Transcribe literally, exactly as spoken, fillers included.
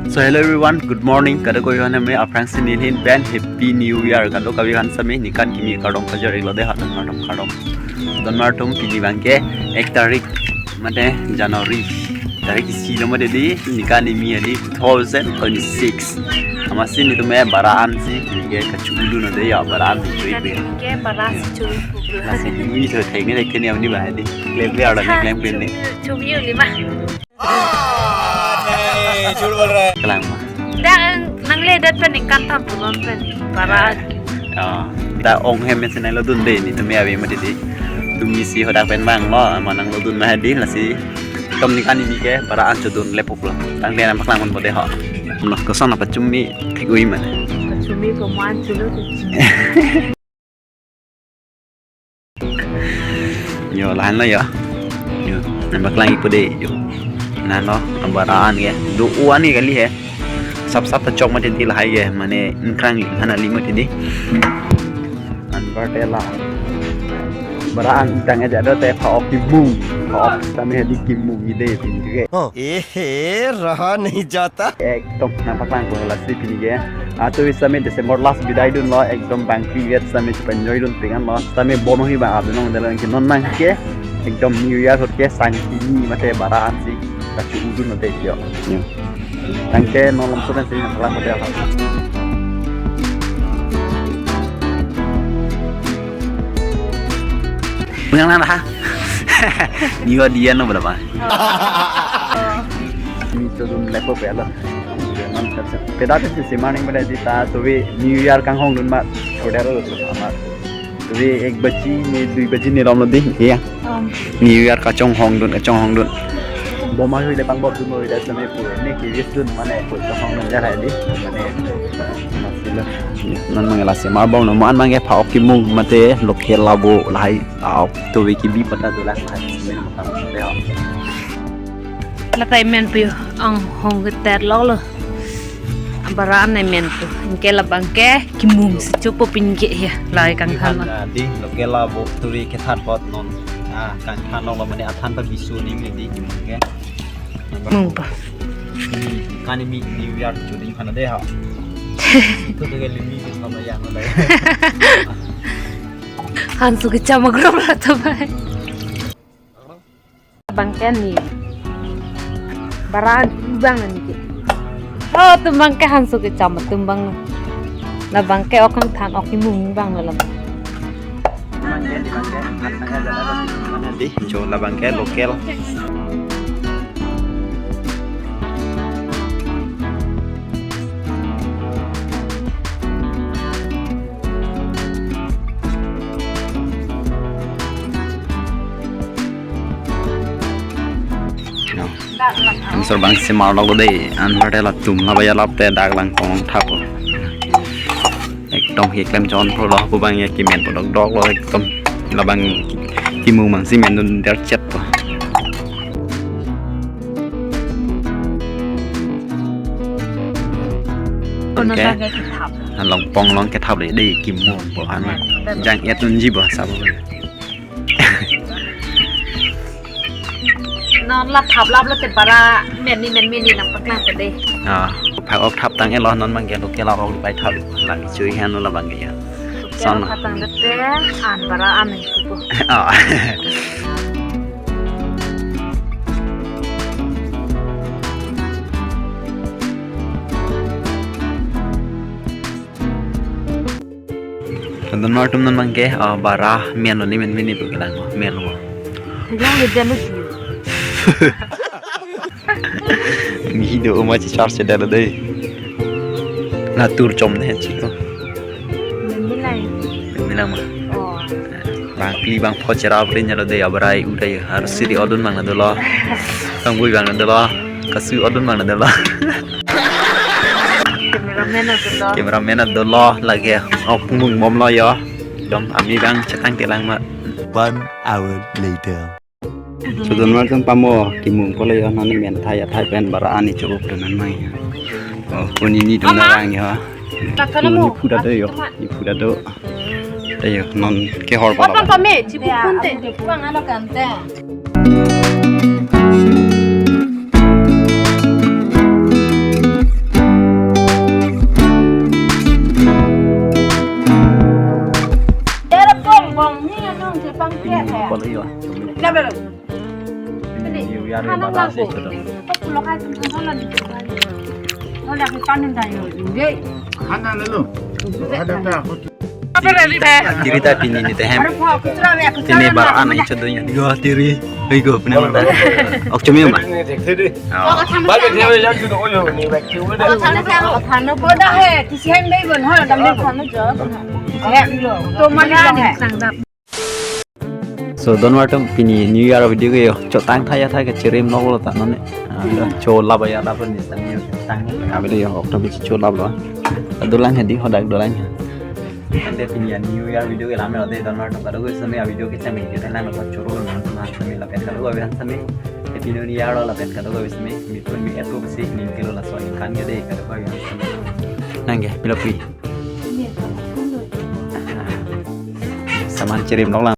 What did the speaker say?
So hello everyone, good morning. Kadokave aphan me aphrangsi neli pen Happy New Year. Kadokave aphan sitame nikan kimi kardom pajir-iklo dei ha, don mar atum kardom. Don mar atum, pini abangke ek tarik mate January tarik isi lo mate dei, nikan kimi dei two thousand twenty-six. Amatsi nelitum bara ansi ke kachu-udun dei ya, bara ansi chui pe. Ke bara si chui pu. Lasi neli to thek ne thek ne amni ba dei. Klem le arlo ne klem klem ne. Chui uli ma. नहीं, झूठ बोल रहा है। Kelang ma. Dak nangledet pen ningkan tham punon pen bara. Oh, dak ong hem mesen lo dun dei, nelitum ave mati dei. Tumi si hadak pen vanglo, amat nanglo dun ma dei, lasi nelitum nikan kimi ke bara an chodun le puklo. Tangte nangpaklang ponpo dei ho. Lo koson apa chumi thik ui ma. Chumi ko man chulo te. Yo, lahenlo yo. Yo, nangpaklang-ikpo dei yo. Lahenlo, abara an ke. Do-o an ke kali he. Sap sap ta chok mati dei lahai ke. Mane ingkrang li, hana li mati dei. Anparke la. Bara an tang aja do te pha-ok kimung. Pha-ok sitame dei kimung dei pini ke. Oh. ए हे, रहा नहीं जाता। Ekdom nangpaklangpo lasi pini ke. Ato sitame December last bidai dunlo, ekdom bangphli vet sitame chepa-enjoy dun pengan lo. Sitame bono hi bang adun nong delo ke non abangke. Ekdom New Year ahut ke sang kimi mate bara ansi kachu-udun dei yo. Yo. Tangte non lom sudan si nangpaklang hotel. Punya mana ha? New Year dia no berapa? Mi chodun lepo pe lo. Peda te si morning pada dei ta tuve New Year kanghongdun ma order lo ama. Tuve ek baji ne dui baji ne lom lo dei ya. New Year kachonghongdun, kachonghongdun. Bom ahui le pang bom dun lo dei sitame pu ne ke wish dun mane pu chonghongdun ja hai dei. Mane masih lo. Non abang lasi mar bom lo, mo an abangke pha-ok kimung mate local labo lahai. Aok tuve kibi pata dolang hai, men matam dei ho. Latai men pu anghong keter lo lo. Bara an men pu. Anke labangke kimung si chopo pini ke ya. Lahai kangthan lo. Dei local labo turi kethan apot non. Ah, kangthan lo mane athan ta bisu ning dei kimung ke. Mung pa. Nikan kimi New Year chodun hana dei ha. Itu tuh kayak limi gitu sama yang ada. Hanso kecham agrum la to bai. Abangke ni. Bara an abang ni ke. Oh, atum abangke hanso kecham atum abang. Labangke ok kangthan ok kimung abang lo labang. Dei, jo labangke local. Ansor abang si mar lo dei, anhar te latum laba ya lap te dak langpong thap. Ekdom keklem chon pro lo, pu abang ya kimen po dokdok lo ekdom. Labang kimung abang si mendun der chet po. Kono okay. Langpong along kethap le dei kimung po hana. Jang-et unji po sabo. Non la thap lap lo te bara men ni men mini nangpaklang ke dei. Ah, phak-ok thap tang-et lo non abangke local arong pai thap lang chui han lo labangke ya. Son. Thap tang te an bara an ni ko. Ah. Kadon mar atum non abangke, ah, bara men lo ne men mini pu kelang ma, men lo. Yang le jalo ji. Mi do uma chi charge dalo dei. Latur chom ne chiko. Men milai. Men milai ma. Oh. Bangphli bangpho cherap rin jalo dei abrai udai. Harus sidi odun abang na dolo. Kangbui abang na dolo. Kasu odun abang na dolo. Cameraman na dolo. Cameraman na dolo lake. Ok mung bom lo yo. Dom ami abang chetang kelang ma. One hour later. Kadon mar atum pamo kimung po lo yo, non ni men thai athai pen bara an ni cho up nan mai. Oh, puni ni dum na rang yo. Puni phu ta do yo. Ni phu ta do. Ayo, non kehor pala. Apa pame, chipu kunte. Pang ano kante. Hana nelo. Ada ta. Tiri ta pini ne tehem. Tini bar an ai chodo ya. Yo tiri. Hei go pune ma. Ok chumi ma. Bye bye. So don martum pini New Year video ke yo chotang thaya thaya ke chirim lok lo ta non ne. Cho laba ya laba ni tang yo tang. Abi de yo ok to bi cho laba lo. Dolang hedi hodak dolang. Ante pini New Year video ke lam lo de don martum kado ke sami video ke chami ke tang lo choro lo non ma sami lapen kado ke sami. Happy New Year lo lapen kado ke sami. Mi pun mi etu besi ni ke lo laso ingkan ke de kado ke sami. Nang ke pilo pi. Saman chirim lok la